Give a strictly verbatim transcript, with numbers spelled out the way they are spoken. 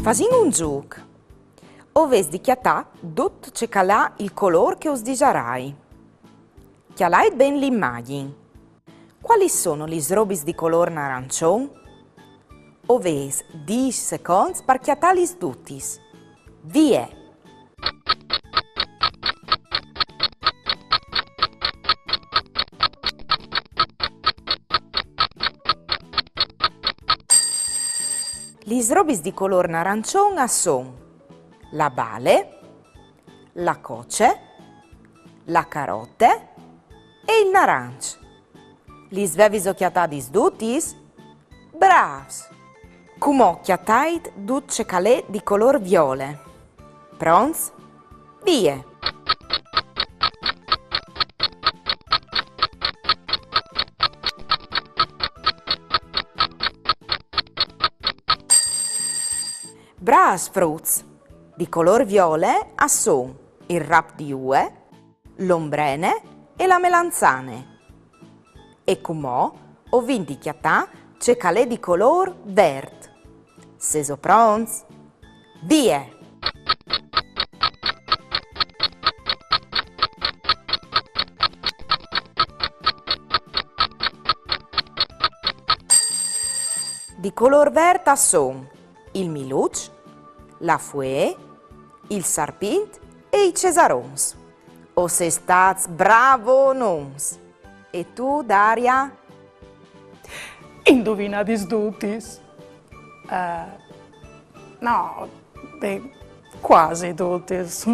Fasìn un zûc. O vês di cjatâ dut ce che al à il colôr che us disarai. Cjalait ben l'imagjin. Cuali sono lis robis di colôr narançon? O vês dîs seconts par cjatâlis dutis. Vie! Lis robis di colôr narançon a son la bale, la coce, la carote e il naranç. Lis vevis cjatadis dutis? Brâfs! Cumò cjatait dut ce che al è di colôr viole. Pronts? Vie! Brâfs fruts! Di colôr viole a son il rap di ue, l'ombrene e la melanzane. E cumò o vin di cjatâ ce che al è di colôr vert. Sêso pronts? Vie! Di colôr vert a son il miluç, la fuee, il sarpint e i cesarons. O sês stâts bravonons! E tu, Daria? Induvinadis dutis? Eh, no, beh, cuasi dutis.